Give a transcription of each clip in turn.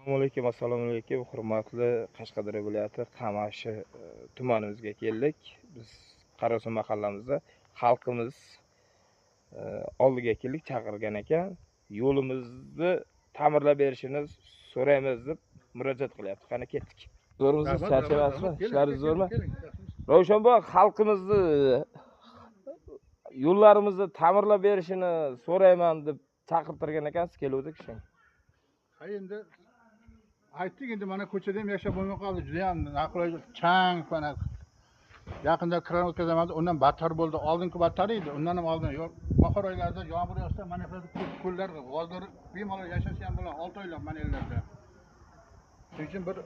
Assalomu alaykum, assalomu alaykum, hurmatli Qashqadaryo viloyati Qamashi tumanimizga keldik. Biz Qarasuv mahallamizda xalqimiz oldiga keldik, chaqirgan ekan. Yo'limizni ta'mirlab berishini so'raymiz deb murojaat qilyapti. Qani ketdik. Zo'rmisiz, charchamasmi? Ishlaringiz zo'rmi? Ravshan buva, xalqimizni yo'llarimizni ta'mirlab berishini so'rayman deb chaqirtirgan ekansiz, keluvdik shunga. Ha, endi aytdik, endi mana ko'chada ham yashab bo'lmay qoldi, juda ham noqulay, chang, mana yaqinda kran o'tkazaman, undan battar bo'ldi. Oldingi battar edi, undan ham oldin bahor oylarida yomg'ir yog'sa mana shu ko'llar, g'ozlar bemalol yashasa ham bo'ladi, 6 oylab mana yerlarda. Shuning uchun bir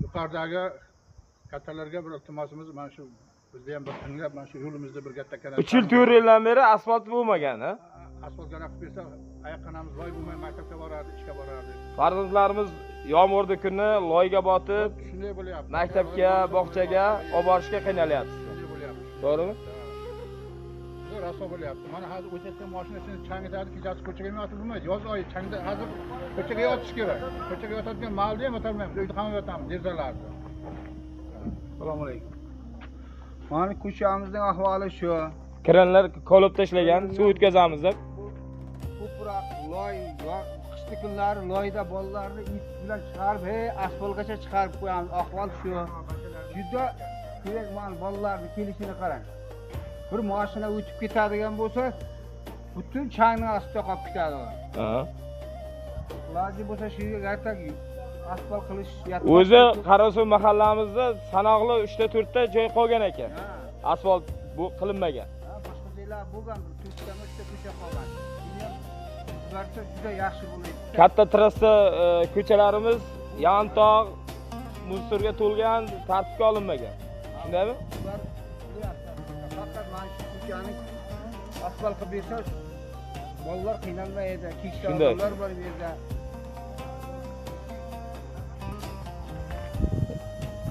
yuqoridagi kattalarga bir iltimosimiz, mana shu bizda ham bir tinglab, mana shu yo'limizda bir katta kanal. 3 yil 4 yildan beri asfalt bo'lmagan, ha? Asfaltga qilib bersa, oyoqqanamiz loy bo'lmay maktabga borardi, ishga borardi. Farzandlarimiz yomg'irli kuni loyga botib, shunday bo'lyapti. Maktabga, bog'chaga olib borishga qiynalyapsiz. Shunday bo'lyapti. To'g'rimi? Yo'q, raso bo'lyapti. Mana hozir o'tayotgan mashina ichini changitadi, kechasi ko'chaga ham yotib bo'lmaydi. Yoz oyi changda hozir ko'chaga yotish kerak. Ko'chaga yotadigan mahalda ham yotolmaymiz, uyda qamab yotamiz, derazalarda. Assalomu alaykum. Mana ko'chamizning ahvoli shu. Kranlar kolib tashlagan, suv o'tkazamiz deb. Ko'proq loy, qishki kunlari loyda bolalarni ip bilan chiqarib, hey, asfaltgacha chiqarib qo'yamiz. Ahvol shu. Juda kerak, mana bolalarni kelishini qarang. Bir mashina o'tib ketadigan bo'lsa, butun changning ostida qolib ketadi. Ha. Iloji bo'lsa shu yerga asfalt qilish. O'zi Qarasuv mahallamizda sanoqli 3 ta 4 ta joy qolgan ekan. Asfalt bu qilinmagan. Ha, boshqa joylar bo'lgan, bir 4 ta 3 ta ko'cha qolgan. Barcha juda yaxshi bo'ladi. Katta trassa ko'chalarimiz yantoq, muzsurga to'lgan, tartibga olinmagan. Shundaymi? Faqat mana shu ko'chani asfalt qilib bersa, bolalar qiynalmaydi, keksa odamlar bor bu yerda.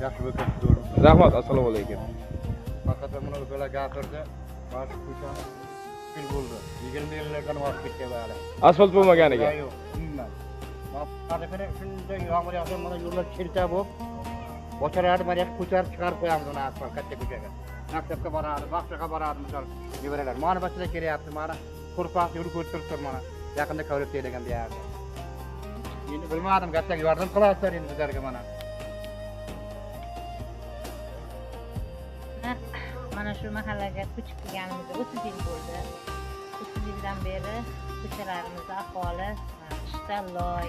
Yaxshi bo'lgan, to'g'ri. Rahmat, assalomu alaykum. Faqat buni o'zlar gapirdi. Mana shu ko'chani yil bo'ldi. 20 yillardan ortib ketgan hali. Asfalt bo'lmaganiga. Yo'q, umuman. Mana shunday yomg'ir yog'sa mana yo'llar chilta bo'lib, bocharardi, mana yoqqa ko'tarib chiqarib qo'yamiz uni asfalt katta ko'chaga. Maktabga borardi, bog'chaga borardi, misol nevaralar. Mana bachchalar kelyapti, mana ko'rpasi yo'l ko'rib turibdi mana. Yaqinda kavlab teglagan bu yerda. Endi bilmadim, kattaga yordam qilasizlar endi bizlarga mana. Mana shu mahallaga ko'chib kelganimizga 30 yil bo'ldi. 30 yildan beri ko'chalarimizda ahvoli qishda loy,